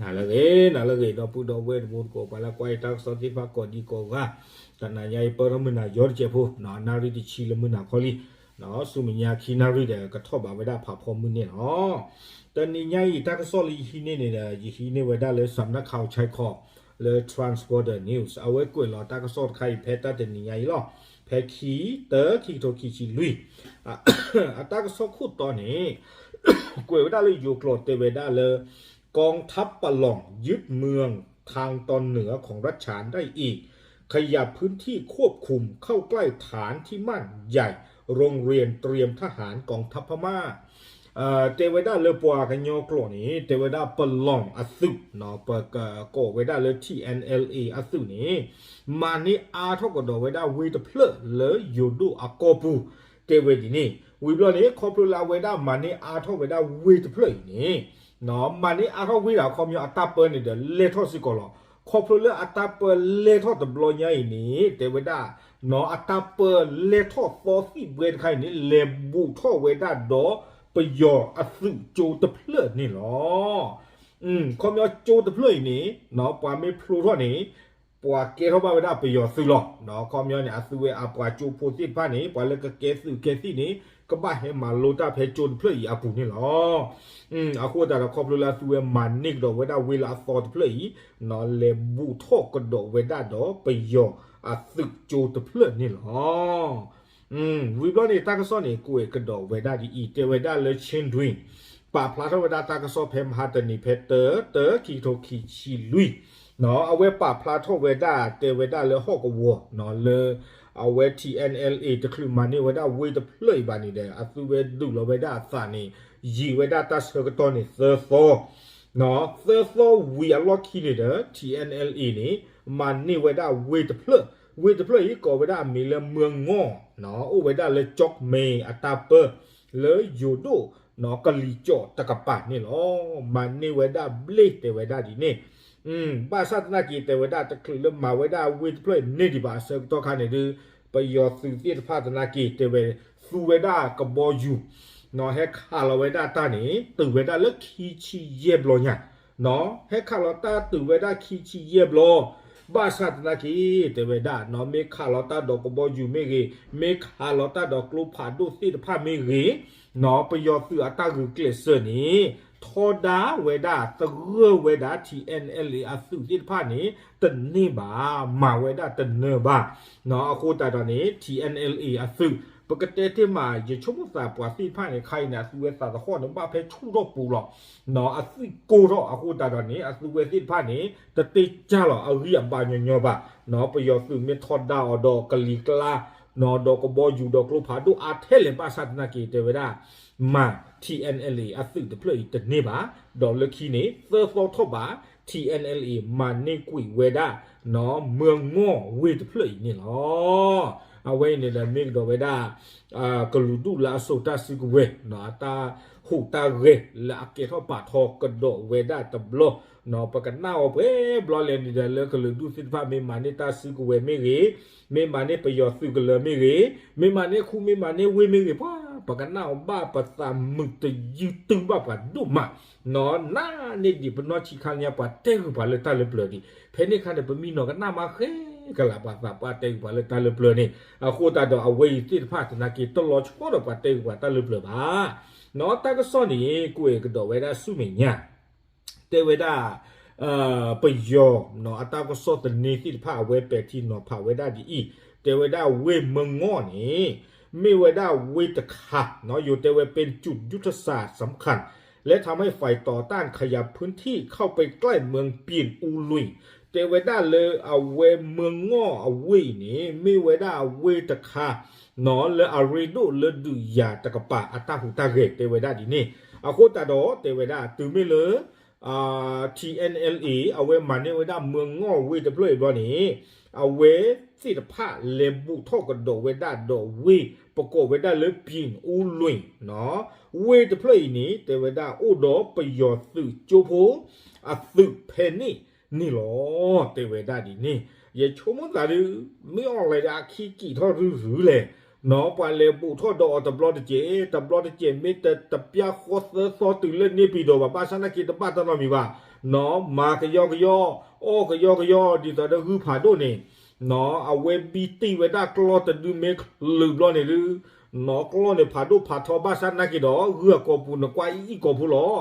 နၤလၢအဂ့ၤ နၤလၢအဂ့ၤ ဒီပုၢ်ဒီဝဲၢ်တံၤသကိး ပှၤလၢကွၢ်ယတၢ်ကစီၣ်သ့ၣ်တဖၣ်ကိးဒံကိးဂၤ, တနၤညါအံၤ ပၢၢ်ထီၣ်မုၢ်နၤယီတစဲးဖိ, နၣ်ရံၣ်တဆံလၢမုၢ်နၤခီလံ, ဆူမဲာ်ညါခံနၣ်ရံၣ်ဒီး ကထီၣ်ဘးဝဲဒၣ်ဖးဖီမုၢ်န့ၣ်လီၤ. တနံၤညါအံၤ တၢ်ကစီၣ်လၢယဟံးန့ၢ်န့ၣ်ဒီး ယဟံးန့ၢ်ဝဲဒၣ်လၢ စးနၢခီ ခၠဲခီ လၢ Trans Border News အဝဲကွဲးလီၤတၢ်ကစီၣ်တခါအံၤ ဖဲတၢ်တနံၤညါအံၤလီၤ. ဖဲခံ တၢ ခံကထိခံဆံလွံၢ် အတၢ်ကစီၣ်ခိၣ်တီန့ၣ် ကွဲးဝဲဒၣ်လၢယိၤကျိာ်တဲဝဲဒၣ်လၢ กองทัพประหล่องยึดเมืองทางตอนเหนือของรัฐฉานได้อีก ขยับพื้นที่ควบคุมเข้าใกล้ฐานที่มั่นใหญ่ โรงเรียนเตรียมทหารกองทัพพม่า တဲဝဲဒၣ်လၢပှၤကညီကျိာ်န့ၣ် တဲဝဲဒၣ်ပလီၢ်အသုး ပကကိးဝဲဒၣ်လၢ ထံၣ်အဲၣ်အဲၣ်အ့ အသုးန့ၣ် မၤန့ၢ်အါထီၣ်ကဒီးဝဲဒၣ်ဝ့ၢ်တဖျၢၣ်လၢယိၤဒိၣ်အကီၢ်ပူၤ တဲဝဲဒ်န့ၣ်. ဝံၤဘျီန့ၣ် ခီဖျိလၢအဝဲဒၣ်မၤန့ၢ်အါထီၣ်ဝဲဒၣ်ဝ့ၢ်တဖျၢၣ်အံၤန့ၣ် မၤန့ၢ်အါထီၣ်ဝ့ၢ်ဒီး ခီပညီအတၢ်ပၢန့ၣ်ဒီး လဲၢ်ထီၣ်စ့ၢ်ကီးလီၤ. ခီဖျိလၢအတၢ်ပၢလဲၢ်ထီၣ်တဘျီညါအံၤန့ၣ် တဲဝဲဒၣ် အတၢ်ပၢလဲၢ်ထီၣ်သီသံၣ်ဘှဲတခါအံၤန့ၣ် လဲၤဘူးထီၣ်ဝဲဒၣ်ဒီးပယီၤအသုးကၠိတဖျၢၣ်န့ၣ်လီၤ. ခီပညီကၠိတဖျၢၣ်အံၤန့ၣ် ပှၤမ့ၢ်ဖျိထီၣ်န့ၣ် ပှၤကဲထီၣ်ဘၣ်ဝဲဒၣ်ပယီၤသုးလီၤ. ခီပညီန့ၣ် အသုဝဲအပှၤကၠိဖိသ့ၣ်တဖၣ်န့ၣ် ပှၤလၢကကဲသုးကဲသံၣ်န့ၣ် ကဘၣ်ဟဲမၤလိတၢ်ဖဲကၠိတဖျၢၣ်အံၤအပူၤန့ၣ်လီၤ. အဃိသတးဒီး ခီဖျိလၢအသုဝဲမၤန့ၢ်ကဒီးဝဲဒၣ်ဝ့ၢ်လၢအသီတဖျၢၣ်အံၤ လဲၤဘူးထီၣ်ကဒီးဝဲဒၣ်ဒီးပယီၤအသုးကၠိတဖျၢၣ်န့ၣ်လီၤ. ဝံၤဘျီန့ၣ် တၢ်ကစီၣ်န့ၣ် ကွဲးကဒီးဝဲဒၣ်ဒ်အံၤ တဲဝဲဒၣ်လၢ Chindwin ပာ်ဖျါထီၣ်ဝဲဒၣ်တၢ်ကစီၣ်ဖဲမဟါတနံၤ ဖဲတၢ တၢ ခံကထိခံဆံလွံၢ် အဝဲပာ်ဖျါထီၣ်ဝဲဒၣ် တဲဝဲဒၣ်လၢဟီၣ်ကဝီၤ လၢအဝဲ ထံၣ်အဲၣ်အဲၣ်အ့ တချုးမၤန့ၢ်ဝဲဒၣ်ဝ့ၢ်တဖျၢၣ်အံၤဘၣ်န့ၣ်ဒီး အသုဝဲဒုးလီၤဝဲဒၣ်အသးန့ၣ် ယံာ်ဝဲဒၣ်တၢ်ဆၢကတီၢ်န့ၣ်သၢသီ သၢသီဝံၤအလီၢ်ခံန့ၣ်ဒီး ထံၣ်အဲၣ်အဲၣ်အ့န့ၣ် မၤန့ၢ်ဝဲဒၣ်ဝ့ၢ်တဖျၢၣ်, ဝ့ၢ်တဖျၢၣ်အံၤကိးဝဲဒၣ်အမံၤလၢမၢငီၢ်, အိၣ်ဝဲဒၣ်လၢကၠီၣ်မဲအတၢ်ပၢ လၢယိၤဒိၣ် ကလံၤကၠီၣ်တကပၤန့ၣ်လီၤ. မၤန့ၢ်ဝဲဒၣ်ဘျ့ၣ်တဲဝဲဒၣ်ဒ်န့ၣ် ဘၣ်ဆၣ်သနာ်က့ တဲဝဲဒၣ်တချုးလၢမၤဝဲဒၣ်ဝ့ၢ်တဖျၢၣ်န့ၣ်ဒံးဘၣ် အဆၢကတီၢ်ခါန့ၣ်ဒီး ပယီၤသုးသ့ၣ်တဖၣ်သနာ်က့ တဲဝဲ သူဝဲဒၣ်ကဘီယူၤ ဟဲခးလီၤဝဲဒၣ်တၢ်န့ၣ် တုၤဝဲဒၣ်လၢခံဆံယဲၢ်ဘျီညါ, ဟဲခးလီၤတၢ်တုၤဝဲဒၣ်ခံဆံယဲၢ်ဘျီ, ဘၣ်ဆၣ်သနာ်က့ တဲဝဲဒၣ် မ့ၢ်ခးလီၤတၢ်ဒီးကဘီယူၤမ့ၢ်ဂ့ၤ, မ့ၢ်ခးလီၤတၢ်ဒီးကျိဖးဒိၣ်သ့ၣ်တဖၣ်မ့ၢ်ဂ့ၤ, ပယီၤသုးအတၢ်ဂုာ်ကျဲးစၢးန့ၣ် ထီဒါဝဲဒၣ် သဂၢၢ်ဝဲဒၣ် ထံၣ်အဲၣ်အဲၣ်အ့ အသုးသ့ၣ်တဖၣ်န့ၣ် တန့ၢ်ဘၣ်, မၤဝဲဒၣ်တနၢၤဘၣ်. အဃိသတးဒီးန့ၣ် ထံၣ်အဲၣ်အဲၣ်အ့ အသုး ပကတဲတ့ၢ်မး ယဆိကမိၣ်သးပှၤသ့ၣ်တဖၣ်န့ၣ် ခါအံၤန့ၣ် အသုဝဲသးသဟီၣ်န့ၣ် ဘၣ်ဖဲဆူၣ်ထီၣ်ပူၤလီၤ. အသံၣ်ကိၢ်ထီၣ်အဃိသတးဒီးန့ၣ် အသုဝဲသ့ၣ်တဖၣ်န့ၣ် တတ့ၢ်ကၢ်လီၤ အဂံၢ်အဘါညီညီဘၣ်. ပယီၤသုးမ့ၢ်ထီဒါအီၤဒီးကလံၤကျါ ဒီးကဘီယူၤဒီးကျိဖးဒိၣ်အါထဲလဲၣ် ဘၣ်ဆၣ်သနာ်က့တဲဝဲဒၣ် မၤ ထံၣ်အဲၣ်အဲၣ်အ့ အသုးတဖျၢၣ်အံၤတန့ၢ်ဘၣ်. ဒီးလၢခံန့ၣ် သၢသီထီၣ်ဘး ထံၣ်အဲၣ်အဲၣ်အ့ မၤန့ၢ်ကွံာ်ဝဲဒၣ် မၢငီၢ်ဝ့ၢ်တဖျၢၣ်အံၤန့ၣ်လီၤ. အဝဲအံၤန့ၣ်ဒီးမ့ၢ်ကဒီးဝဲဒၣ် ကလုာ်ဒူၣ်လၢအစိာ်တၢ်စုကဝဲၤ အတၢ်ဟူးတၢ်ဂဲၤလၢအကဲထီၣ်ပာ်ထီကဒီးဝဲဒၣ်တဘျီ ပကနၣ်အီၤပှဲၤဘျီလဲၣ်န့ၣ်ဒီး လၢကလုာ်ဒူၣ်သ့ၣ်တဖၣ်မ့ၢ်မၤန့ၢ်တၢ်စုကဝဲၤမ့ၢ်ဂ့ၤ, မ့ၢ်မၤန့ၢ်ပယီၤသုးကလၢၤမ့ၢ်ဂ့ၤ, မ့ၢ်မၤန့ၢ်ခူမ့ၢ်မၤန့ၢ်ဝ့ၢ်မ့ၢ်ဂ့ၤ ပှၤ ပကနၣ်အီၤဘၣ်ပသးမုာ်တယုၢ်တုၤဘၣ်ပှၤဒိၣ်မး, နန့ၢ်ဒံးပနီၢ်ဆံးခါလၢညါ ပှၤတဲဂုာ်ပှၤလၢတၢ်လၢပျၢၤဒံး ဖဲန့ၣ်အခါန့ၣ် ပမံနီၤကနၣ်မးဃဲကလး ပှၤသးပှၢ်တဲဂုာ်ပှၤလၢတၢ်လၢပျၢၤန့ၣ်. အဃိသတးဒီးအဝဲအံၤသ့ၣ်တဖၣ်သနာ်က့ တလီၤဆီဒီးပှၤတဲဂုာ်ပှၤတၢ်လၢပျၢၤဘၣ်. တၢ်ကစီၣ်န့ၣ် ကွဲးကဒီးဝဲဒၣ်ဆူမဲာ်ညါ တဲဝဲဒၣ် ပယီၤ အတၢ်ကစီၣ်သန့သ့ၣ်တဖၣ် အဝဲပဲာ်ထံနီၤဖးဝဲဒၣ်ဒ်အံၤ, တဲဝဲဒၣ်ဝ့ၢ်မၢငီၢ်န့ၣ် မ့ၢ်ဝဲဒၣ်ဝ့ၢ်တခါ ယိၤတဲဝဲ เป็นจุดยุทธศาสตร์สำคัญ และทำให้ฝ่ายต่อต้านขยับพื้นที่เข้าไปใกล้เมืองเปียนอูลุย တဲဝဲဒၣ်လၢအဝဲမၢငီၢ်အဝ့ၢ်အံၤန့ၣ် မ့ၢ်ဝဲဒၣ်အဝ့ၢ်တခါ လၢအရ့ဒိၣ်လၢဒုးယၤတကပၤအတၢ်ဟူးတၢ်ဂဲၤ တဲဝဲဒၣ်ဒ်န့ၣ်. အဃိသတးဒီးတဲဝဲဒၣ် တုၤမ့ၢ်လၢ ထံၣ်အဲၣ်အဲၣ်အ့ အဝဲမၤန့ၢ်ဝဲဒၣ်မၢငီၢ်ဝ့ၢ်တဖျၢၣ်အံၤဘျီန့ၣ် အဝဲသ့ၣ်တဖၣ်လဲၤဘူးထီၣ်ကဒီးဝဲဒၣ်ဒီးဝ့ၢ် ပကိးဝဲဒၣ်လၢ ပံၣ်အူလွံၣ် ဝ့ၢ်တဖျၢၣ်အံၤန့ၣ် တဲဝဲဒၣ်အိၣ်ဒီးပယီၤသုးကၠိဖိ အသုးဖဲန့ၣ်န့ၣ်လီၤ. တဲဝဲဒၣ်ဒ်န့ၣ် ယဆိကမိၣ်သးဒုး မ့ၢ်အီၤလဲၣ်ဒီးအခံကံာ်ထီၣ်ရုၢ်ရုၢ်လဲၣ် ပှၤလဲၤဘူးထီၣ်ဒီးအီၤတဘျီတကဲး တဘျီတကဲး မ့ၢ်တပျၢ်ဃီသၢသီတုၤလၢန့ၣ်ပံၤဒီးဘၣ် ဘၣ်ဆၣ်သနာ်က့တဘၣ်တၢ်နီတမံၤဘၣ်. နီၢ် မၤကယီကယီ, အီၣ်ကယီကယီ ဒ်သိးဒီးဂုၢ်ဖးဒိၣ်န့ၣ်, နီၢ် အဝဲဘံတ့ၢ်ဝဲဒၣ်ကျီၢ်တဒုမ့ၢ်ချုးဘျီန့ၣ်ဒုး, နီၢ် ကျီၢ်န့ၣ်ဖးဒိၣ်ဖးထီဘၣ်ဆၣ်နာ်က့ဒီး ဂုၢ်အကိာ်ပူၤနကွၢ်အံၤအံၤကိာ်ဖိလီၤ.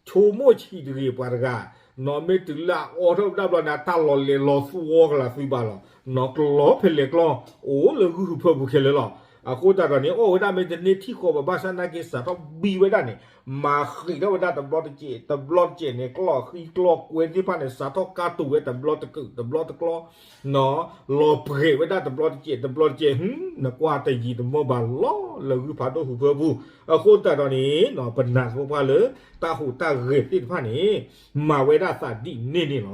ဆိကမိၣ်ဆံးတဂ့ၤပှၤတဂၤ, နီၢ် မ့ၢ်တုၤလၢအအီထီၣ်ဝဲဒၣ်ဘျီန့ၣ် အတၢ်လီၤလဲၤလီၤသူအီကလၤသုဘၣ်လီၤ. နီၢ် ကျီၢ်ဖဲလဲၣ်ကျီၢ် အိၣ်လၢဂုၢ်ဟုၣ်ဖၢပူၤခဲလၢာ်လီၤ. အဃိသတးဒီးန့ၣ် အီၣ်ဝဲဒၣ်မ့ၢ်တန့ၢ်ထံၣ်ဃီဘၣ်ဘၣ်ဆၣ်နာ်က့စးထီၣ်ဘံဝဲဒၣ်န့ၣ်, မၤဃံးထီၣ်ဝဲဒၣ်တဘျီတစဲး တဘျီတစဲးန့ၣ် ကျီၢ်ဃံကျီၢ်ကွဲသ့ၣ်တဖၣ်န့ၣ် စးထီၣ်ကါတိၤဝဲတဘျီတကုာ်တဘျီတကျီၢ်, နီၢ် လီၤပှဲၤဝဲဒၣ်တဘျီတစဲးတဘျီတစဲး, ဟ နကွၢ်တယံာ်တမီၢ်ဘၣ်လီၤ လၢဂုၢ်ဖးဒိၣ်ဟုၣ်ဖၢပူၤ. အဃိသတးဒီးန့ၣ် နီၢ် ပနာ်သပှၢ်ပှၢ်လၢ တၢ်ဟူးတၢ်ဂဲၤသ့ၣ်တဖၣ်န့ၣ် မၤဝဲဒၣ်သးဒ်န့ၣ်န့ၣ်လီၤ.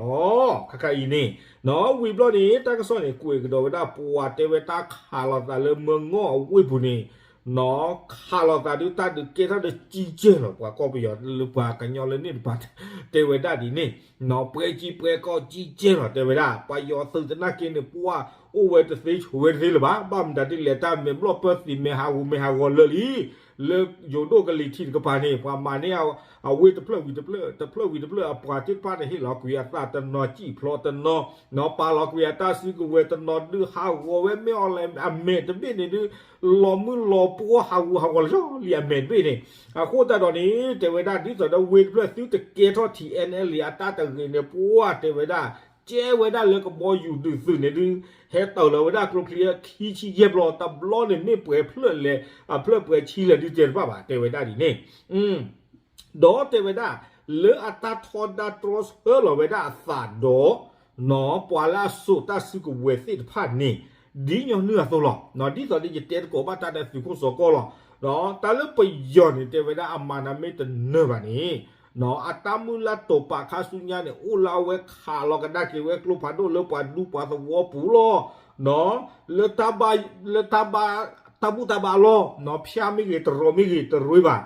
ခဲခါအံၤန့ၣ်, နီၢ် ဝံၤဘျီန့ၣ် တၢ်ကစီၣ်န့ၣ် ကွဲးကဒီးဝဲဒၣ်ပှၤတဲဝဲတၢ်ခးလိာ်သးလၢမၢငီၢ်အဝ့ၢ်ပူၤန့ၣ်, နီၢ် ခးလိာ်သးဒုးတၢ်ဒုးကဲထီၣ်ဒီးကံကဲလီၤ ပှၤကီၢ်ပယီၤလၢပှၤကညီလၢန့ၣ်တပၤ တဲဝဲဒၣ်ဒ်န့ၣ်, နီၢ် ပှဲၤကံပှဲၤကီၢ်ကံကဲလီၤ တဲဝဲဒၣ် ပယီၤသုးသနာ်က့န့ၣ် ပှၢ်အိၣ်ဝဲတသ့ဆိးဝဲတသ့လၢၤဘၣ် ဘၣ်မတၤဒ်လဲၣ် တၢ်မဲာ်ဘျီၣ်ပၢသံးမဲာ်ဟးဂူာ်မဲာ်ဟးဂီၤလၢာ်လံ လၢယိၤဒိၣ်ကလံၤထံးတကပၤန့ၣ် ပှၤမၤန့ၢ်အဝ့ၢ်တဖျၢၣ်ဝံၤတဖျၢၣ် တဖျၢၣ်ဝံၤတဖျၢၣ် အပှၤသ့ၣ်တဖၣ်န့ၣ် ဟ့ၣ်လီၤကွံာ်အသးတနီၤ စံၣ်ဖျိးတနီၤ, နီၢ် ပာ်လီၤကွံာ်အတၢ်စုကဝဲၤတနီၤဒုး ဟးဂီၤဝဲမ့ၢ်အီၤလဲၣ် အမဲာ်တဘ့ၣ်န့ၣ်ဒုး လီၤမုၢ်လီၤပှီၢ်ဟးဂူာ်ဟးဂီၤလီၤလံ အမဲာ်တဘ့ၣ်န့ၣ်. အဃိသတးဒီးန့ၣ် တဲဝဲဒၣ်ဒ်သိးဒီးဝ့ၢ်တဖျၢၣ်သုတကဲထီၣ် ထံၣ်အဲၣ်အဲၣ်လံ အတၢ်တဂ့ၤန့ၣ် ပှၢ်တဲဝဲဒၣ် ကဲဝဲဒၣ်လၢကဘီယူၤဒုးသုးန့ၣ်ဒုး ဟဲတၢၤလီၤဝဲဒၣ်ကျိချံခံဆံယဲၢ်ဘျီ တဘျီန့ၣ်မ့ၢ်ပှဲၤဖျၢၣ်လဲၣ် အဖျၢၣ်ပှဲၤဆံလဲၣ်ဒုးတဲတဘၣ်ဘၣ် တဲဝဲဒၣ်ဒ်န့ၣ်. ဒီးတဲဝဲဒၣ် လၢအတၢ်ထီဒါတြီဆၢလီၤဝဲဒၣ်အသးဒီး နီၢ် ပှၤလၢအစိာ်တၢ်စုကဝဲၤသ့ၣ်တဖၣ်န့ၣ် ဒ်ညီနုၢ်အသိးလီၤ. နီၢ် ဒ်သိးဒီးယတဲသကိးဘၣ်တၢ်ဒီးသုးခိၣ်စီၤကီၢ်လီၤ. နီၢ် တၢ်လၢပယီၤန့ၣ် တဲဝဲဒၣ်အမၤနၤမ့ၢ်တနၢၤဘၣ်န့ၣ် နီၢ် အတၢ်မုၢ်လၢ်တိာ်ပာ်ခါဆူညါန့ၣ် အိၣ်လၢအဝဲခးလီၤကဒါက့ၤဝဲကျိဖးဒိၣ်လၢပှၤဒူပှၤသဝီပူၤလီၤ. နီၢ် လၢတၢ်ဘၣ် လၢတၢ်ဘၣ် တၢ်ဘူၣ်တၢ်ဘါအလီၢ် နီၢ် ဖၠၣ်မ့ၢ်ဂ့ၤ တရီမ့ၢ်ဂ့ၤ တရ့ဘၣ်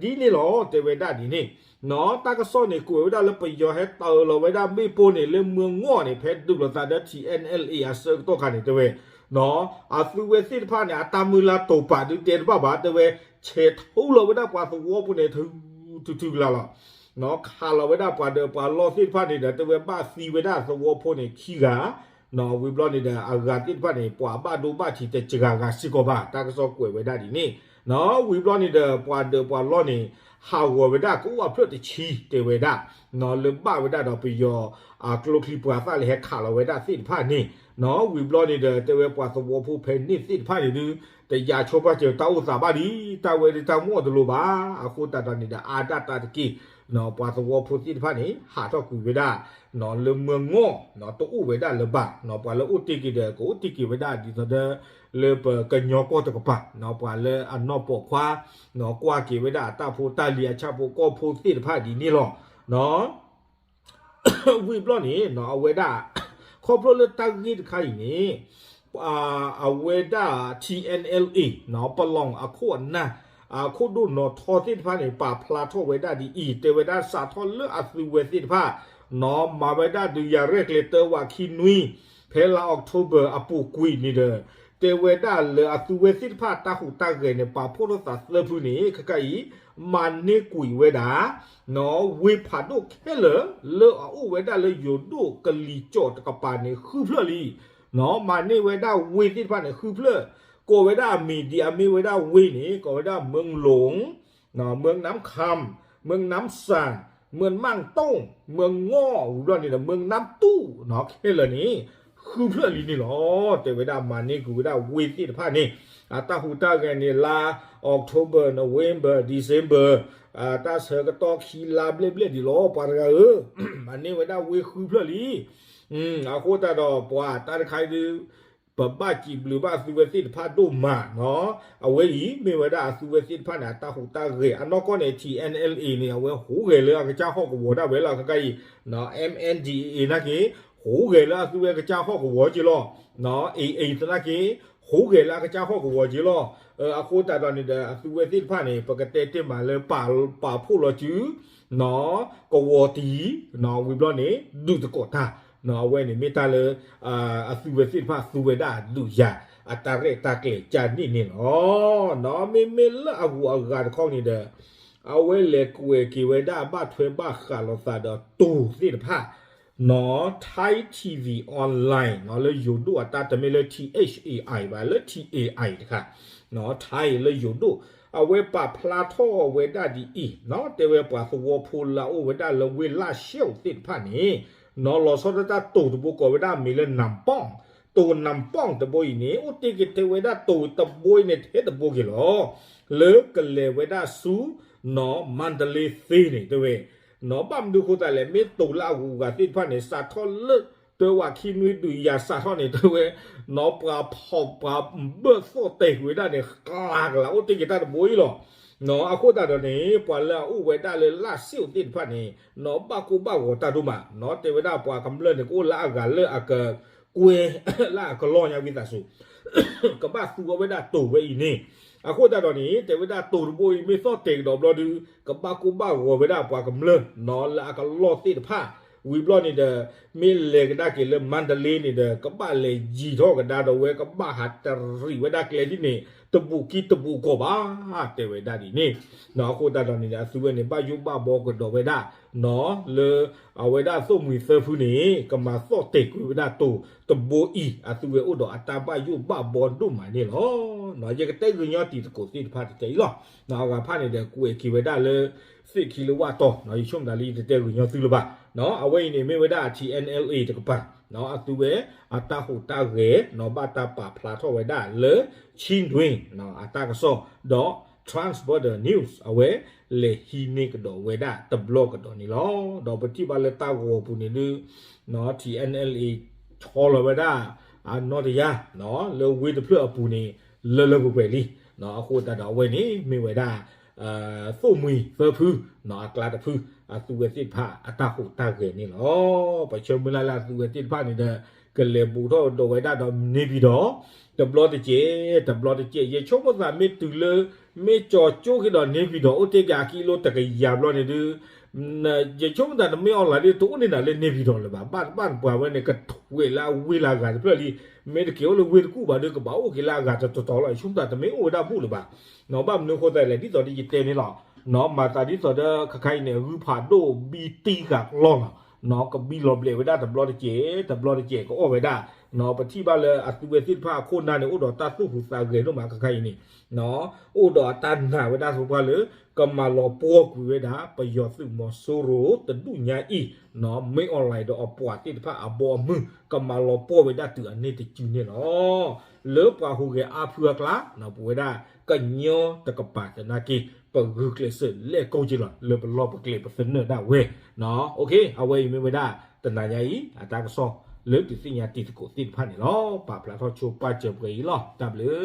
ဒ်န့ၣ်လီၤ တဲဝဲဒၣ်ဒ်န့ၣ်. နီၢ် တၢ်ကစီၣ်န့ၣ် ကွဲးဝဲဒၣ်လၢပယီၤဟဲတၢၤလီၤဝဲဒၣ်မ့ၣ်ပိၢ်န့ၣ် လၢမၢငီၢ်န့ၣ် ဖဲဒုးလိာ်သးဒီး ထံၣ်အဲၣ်အဲၣ်လ်အ့ အဆၢကတီၢ်ခါန့ၣ် တဲဝဲ နီၢ် အသုဝဲသ့ၣ်တဖၣ်န့ၣ် အတၢ်မုၢ်လၢ်တိာ်ပာ်ဒုးတဲတဘၣ်ဘၣ် တဲဝဲ ဆဲးထူလီၤဝဲဒၣ်ပှၤသဝီပူၤန့ၣ် ထုထုကလါလီၤ. နီၢ် ခးလီၤဝဲဒၣ်ပှၤဒၢးပှၤလီၢ်သ့ၣ်တဖၣ်န့ၣ်ဒီး တဲဝဲဘၣ်သံဝဲဒၣ်သဝီဖိန့ၣ်ခံဂၤ နီၢ် ဝံၤဘျီန့ၣ်ဒီး အဂၤသ့ၣ်တဖၣ်န့ၣ် ပှၤဘၣ်ဒိဘၣ်ထံးတစှၤဂၤစ့ၢ်ကီးဘၣ် တၢ်ကစီၣ်ကွဲးဝဲဒၣ်ဒ်န့ၣ်. နီၢ် ဝံၤဘျီန့ၣ်ဒီး ပှၤဒၢးပှၤလီၢ်န့ၣ် ဟးဂီၤဝဲဒၣ်ကအိၣ်အဖျၢၣ်တဆံ တဲဝဲဒၣ် နီၢ် လၢဘၣ်ဝဲဒၣ်ဒီးပယီၤ အကျိချံပှၤသၣ်လၢဟဲခးလီၤဝဲဒၣ်သ့ၣ်တဖၣ်န့ၣ်. နီၢ် ဝံၤဘျီန့ၣ်ဒီး တဲဝဲပှၤသဝီဖိဖဲန့ၣ်သ့ၣ်တဖၣ်န့ၣ်ဒုး တယာ်ဆိပာ်စၢၤတၢ်အိၣ်သးဘၣ်လံ တၢ်ဝဲဒုးတၢ်မီၢ်တလိၤဘၣ် အဃိသတးဒီးန့ၣ်ဒီး အါဒၣ်တၢ်တက့ၢ်. နီၢ် ပှၤသဝီဖိသ့ၣ်တဖၣ်န့ၣ် ဟးထီၣ်ကွံာ်ဝဲဒၣ် နီၢ် လၢမၢငီၢ် နီၢ် တအိၣ်ဝဲဒၣ်လၢၤဘၣ် နီၢ် ပှၤလၢအိၣ်တ့ၢ်က့ၤဒီး ကအိၣ်တ့ၢ်က့ၤဝဲဒၣ်ဒ်သိးဒီး လၢပကညီကီၢ်တကပၤ နီၢ် ပှၤလၢအနီၢ်ပိာ်ခွါ နီၢ် ကွၢ်က့ၤဝဲဒၣ်အတၢ်ဖိတၢ်လံၤအဆၣ်ဖိကီၢ်ဖိသ့ၣ်တဖၣ်ဒ်န့ၣ်လီၤ. နီၢ် ဝံၤဘျီန့ၣ် နီၢ် အဝဲဒၣ် ခီဖျိလၢတၢ်ဂ့ၢ်တခါအံၤန့ၣ် အဝဲဒၣ် ထံၣ်အဲၣ်အဲၣ်လ်အ့ နီၢ် ပလီၢ်အခိၣ်အနၢ် အခိၣ်ဒိၣ်နီၢ်ထီသ့ၣ်တဖၣ်န့ၣ် ပာ်ဖျါထီၣ်ဝဲဒၣ်ဒ်အံၤ တဲဝဲဒၣ်စးထီၣ်လၢအသုဝဲသ့ၣ်တဖၣ် နီၢ် မၤဝဲဒၣ်ဒုးယၤရဲၣ်ကျဲၤတၢဝးခံနွံ ဖဲလါအီးကထိဘၢၣ်အပူၤကွံာ်န့ၣ်ဒီး တဲဝဲဒၣ်လၢအသုဝဲသ့ၣ်တဖၣ်တၢ်ဟူးတၢ်ဂဲၤန့ၣ် ပာ်ဖှိၣ်ထီၣ်သးသၢဖုန့ၣ် ခဲခါအံၤ မၤန့ၢ်ကွံာ်ဝဲဒၣ် နီၢ် ဝ့ၢ်ဖးဒိၣ်ခဲလၢာ် လၢအအိၣ်ဝဲဒၣ်လၢယိၤဒိၣ်ကလံၤစိးတကပၤန့ၣ် ဃုဖျၢၣ်လံ. နီၢ် မၤန့ၢ်ဝဲဒၣ်ဝ့ၢ်သ့ၣ်တဖၣ်န့ၣ် ဃုဖျၢၣ် ကိးဝဲဒၣ်အမံၤဒ်အမ့ၢ်ဝဲဒၣ်ဝ့ၢ်န့ၣ် ကိးဝဲဒၣ် မၢလီၤ နီၢ် မၢနၢမ်ခၢမ် မၢနၢမ်စၣ် မၢမၢင်တိၢ် မၢငီၢ် ဝံၤဘျီန့ၣ်ဒီး မၢနၢမ်တူၣ် နီၢ် ခဲလၢာ်န့ၣ် ဃုဖျၢၣ်လံန့ၣ်လီၤ. တဲဝဲဒၣ်မၤန့ၢ်ကွံာ်ဝဲဒၣ်ဝ့ၢ်သ့ၣ်တဖၣ်န့ၣ် အတၢ်ဟူးတၢ်ဂဲၤန့ၣ် လါ October November December တၢ်ဆၢကတီၢ်ခံလါဘျဲၣ်ဘျဲၣ်ဒ်လီၤ ပှၤတဂၤဧၢ, မၤန့ၢ်ဝဲဒၣ်ဝ့ၢ်ဃုဖျၢၣ်လံ. အဃိသတးဒီးပှၤတၢ်တခါအံၤဒုး ပဘၣ်စံးဘျုးဘၣ်အသုဝဲသ့ၣ်တဖၣ်ဒိၣ်မး နီၢ် အဝဲအံၤမ့ၢ်ဝဲဒၣ်အသုဝဲသ့ၣ်တဖၣ်န့ၣ် အတၢ်ဟူးတၢ်ဂဲၤ အနီၢ်ကီၢ်န့ၣ် ထံၣ်အဲၣ်အဲၣ်လ်အ့န့ၣ် အဝဲဟူးဂဲၤလၢအကစၢ်ဟီၣ်ကဝီၤဒၣ်ဝဲလၢ ခဲခါအံၤ နီၢ် အမ်ဢၣ်အၣ်ဒီးအ့ နာ်က့ ဟူးဂဲၤလၢအသုဝဲကစၢ်ဟီၣ်ကဝီၤက့လီၤ. နီၢ် အ့ အ့ သနာ်က့ ဟူးဂဲၤလၢအကစၢ်ဟီၣ်ကဝီၤက့လီၤ. အဃိသတးဒီးန့ၣ်ဒီး အသုဝဲသ့ၣ်တဖၣ်န့ၣ် ပကတဲတ့ၢ်မးလၢ ပာ်ဖှိၣ်လီၤစု နီၢ် ကဝီၤတံၢ် နီၢ် ဝံၤဘျီန့ၣ် ဒုးသကိးတၢ် နီၢ် အဝဲန့ၣ်မ့ၢ်တၢ်လၢ အသုဝဲသ့ၣ်တဖၣ်သူဝဲဒၣ်ဒုးယၤ အတၢ်ရဲၣ်တၢ်ကျဲၤကၢ်န့ၣ်န့ၣ်လီၤ. နီၢ် မ့မ့ၢ်လၢအဂုၤအဂၤတခီန့ၣ်ဒီး အဝဲလဲၤကွဲးက့ၤဝဲဒၣ်ဘၣ်ထွဲဘၣ်ဃးလိာ်သးဒီးတိၤသ့ၣ်တဖၣ် နီၣ် Thai TV Online နီၣ် လၢယိၤဒိၣ်အတၢ် တမ့ၢ်လၢ T H A I ဘၣ် လၢ T A I တခါ နီၣ် Thai လၢယိၤဒိၣ် အဝဲပာ်ဖျါထီၣ်ဝဲဒၣ်ဒ်အံၤ နီၣ် တဲဝဲပှၤသဝီဖိလၢအအိၣ်ဝဲဒၣ်လၢဝ့ၢ်လၢၢ်ဆဲၣ်သ့ၣ်တဖၣ်န့ၣ် နီၣ် လီၤဆီဒၣ်တၢ်တိၤတဘိကိးဝဲဒၣ်မ့ၢ်လၢ နမ်ပေၣ် တိၤ နမ်ပေၣ် တဘိအံၤန့ၣ် အိၣ်တ့ၢ်က့ၤတဲဝဲဒၣ်တိၤတဘိအံၤန့ၣ် ထဲတဘိက့ၤလီၤ လၢကလဲၤဝဲဒၣ်ဆူ နီၣ် မါတလ့သ့န့ၣ် တဲဝဲ နီၣ် ဘၣ်မနုၤအဃိသတးလဲၣ် မ့ၢ်တိၤလၢအဂုၤအဂၤသ့ၣ်တဖၣ်န့ၣ် စးထီၣ်လၢ တဝးခံနွံဒုးယၤစးထီၣ်န့ၣ် တဲဝဲ နီၣ် ပှၤဖီၣ်ပှၤဘၢၣ်သီၣ်တဲာ်ကွံာ်ဝဲဒၣ်န့ၣ် ကျါကလးအိၣ်တ့ၢ်က့ၤတၢ်တဘိအံၤလီၤ နီၣ် အဃိသတးဒီးန့ၣ် ပှၤလၢအအိၣ်ဝဲဒၣ်လၢလၢၢ်ဆဲၣ်သ့ၣ်တဖၣ်န့ၣ် နီၣ် ဘၣ်ကိၢ်ဘၣ်ဂီၤတၢ်ဒိၣ်မး နီၣ် တဲဝဲဒၣ်ပှၤကမျၢၢ်န့ၣ် ကအိၣ်လၢအဂၤလၢအကကွဲ လၢအကလီၢ်ညါဝံသးစူၤ ကဘၣ်သူအီၤဝဲဒၣ်တိၤဝဲအံၤန့ၣ် အဃိသတးဒီးန့ၣ် တဲဝဲဒၣ်တိၤတဘိအံၤမ့ၢ်သီၣ်တဲာ်ကဒီးဘျီဒုး ကဘၣ်ကိၢ်ဘၣ်ဂီၤဝဲဒၣ်ပှၤကမျၢၢ် နီၣ် လၢအကလီၢ်သ့ၣ်တဖၣ် ဝံၤဘျီန့ၣ်ဒီး မ့ၢ်လဲၤကဒါက့ၤလၢမါတလ့န့ၣ်ဒီး ကဘၣ်လဲၤယံၤထီၣ်ကဒါဒီးဝဲ ကဘၣ်ဟးတရံးဝဲဒၣ်ကျဲဒ်န့ၣ် တဘူးကံတဘူးကီၢ်ဘၣ် တဲဝဲဒၣ်ဒ်န့ၣ် နီၣ် အဃိသတးဒီးန့ၣ်ဒီး အသုဝဲန့ၣ် ဘၣ်ယိၣ်ဘၣ်ဘီကဒီးဝဲဒၣ် နီၣ် လၢ အဝဲဒၣ်သိၣ်မှံၤသၢဖုန့ၣ် ကမၤသီၣ်တဲာ်ကွံာ်ဝဲဒၣ်တိၤတဘိအံၤ အသုဝဲအိၣ်ဒီးအတၢ်ဘၣ်ယိၣ်ဘၣ်ဘီဒိၣ်မးန့ၣ်လီၤ. ယကတဲဂ့ၤညီတံၤသကိးသ့ၣ်တဖၣ်တတဲအံၤလီၤ. အဂၤဖၣ်န့ၣ်ဒီး ကွဲးက့ၤဝဲဒၣ်လၢ သ့ၣ်ခံလၢဝၣ်တီၢ် ယဆိကမိၣ်တၢ်လၢယတတဲဂ့ၤညီသုလၢၤဘၣ်. အဝဲအံၤန့ၣ်မ့ၢ်ဝဲဒၣ် T N L A တကပၤ အသုဝဲအတၢ်ဟူးတၢ်ဂဲၤ ဘၣ်တၢ်ပာ်ဖျါထီၣ်ဝဲဒၣ်လၢ Chin News အတၢ်ကစီၣ် ဒီး Trans Border News အဝဲလဲၤဟံးန့ၢ်ကဒီးဝဲဒၣ်တဘျီကဒီးန့ၣ်လီၤ. ဒီးပထံၣ်ဘၣ်လၢတၢ်ဂီၤပူၤန့ၣ်ဒုး T N L A ဆီလီၤဝဲဒၣ် အနီၢ်တယၢ် လၢဝ့ၢ်တဖျၢၣ်အပူၤန့ၣ် လၢလၢပှဲၤပှဲၤလံ. အဃိသတးဒီးအဝဲန့ၣ်မ့ၢ်ဝဲဒၣ် သိၣ်မှံၤသၢဖု အကျါတဖု အသုဝဲသ့ၣ်တဖၣ်အတၢ်ဟူးတၢ်ဂဲၤန့ၣ်လီၤ. ပဆၢမုၢ်လၢ်လၢအသုဝဲသ့ၣ်တဖၣ်န့ၣ်ဒီး ကလဲၤဘူးထီၣ်ကဒီးဝဲဒၣ်ဒီးန့ၢ်ပံၤဒီး တဘျီတစဲး တဘျီတစဲး ယဆိကမိၣ်သးမ့ၢ်တုၤလၢ မ့ၢ်ကၠီၤကၠိက့ၤဒီးန့ၢ်ပံၤဒီး အိၣ်တ့ၢ်က့ၤအကံလိတကယၤဘျီန့ၣ်ဒုး ယဆိကမိၣ်သးတမ့ၢ် online ဒ်တအိၣ်န့ၢ်နၤလၢန့ၢ်ပံၤဒီးလၢၤဘၣ်. ဘၣ်တဘၣ်ပှၤဝဲန့ၣ် ကထွဲးလၢအဝ့ၢ်လၢအဂၤတဖျၢၣ်လံ. မ့ၢ်တက့ၤအိၣ်လၢဝ့ၢ်တကူၣ်ဘၣ်ဒီး ကဘၣ်အိၣ်က့ၤလၢအဂၤတတီၤတီၤလီၤ. ယဆိကမိၣ်သးတမ့ၢ်အိၣ်ဝဲဒၣ်ဘူၣ်လၢၤဘၣ်. ဘၣ်မနုၤအဃိသတးလဲၣ် ဒ်သိးဒီးယတဲန့ၣ်လီၤ. မၤသးဒ်သိးဒီး ခဲခါအံၤန့ၣ် ဂုၢ်ဖးဒိၣ်ဘံတံၢ်ဃာ်ကလီလီၤ. ကဘံလီၤဘျဲးဝဲဒၣ်တဘျီတစဲး တဘျီတစဲး ကအီၣ်ဝဲဒၣ်. ပထံၣ်ဘၣ်လၢအသုဝဲသ့ၣ်တဖၣ်အခိၣ်နၢ်န့ၣ် အိၣ်ဒီးတၢ်သူၣ်ဟူးသးဂဲၤဒိၣ်မးခဲခါအံၤန့ၣ် အိၣ်ဒီးအတၢ်နာ်ဝဲဒၣ်သပှၢ်လၢ ကမၤလီၤပှီၢ်ကွံာ်ဝဲဒၣ် ပယီၤသုးမီၤစိရိၤတဒူၣ်ညါအံၤ မ့ၢ် online ဒီးအပှၤသ့ၣ်တဖၣ်အဘီအမုၢ် ကမၤလီၤပှီၢ်ဝဲဒၣ်တုၤအန့ၢ်တစုန့ၣ်လီၤ. လၢပှၤဟူးဂဲၤအါဖုအကျါ ပဝဲဒၣ်ကညီတကပၤသနာ်က့ ပဂုာ်ကျဲးစၢးလဲၤကိးက့ၤလီၤ လၢပလီၢ်ပကျဲပသနၢၣ်ဒၣ်ဝဲ. အဝဲအံၤမ့ၢ်ဝဲဒၣ် တနၤညါအံၤ အတၢ်ကစီၣ်လၢဒုးသ့ၣ်ညါတံၤသကိးသ့ၣ်တဖၣ်န့ၣ်လီၤ. ပာ်ဖျါထီၣ်ဆိပာ်စၢၤပှဲၤအံၤလီၤ. တၢ်ဘျုး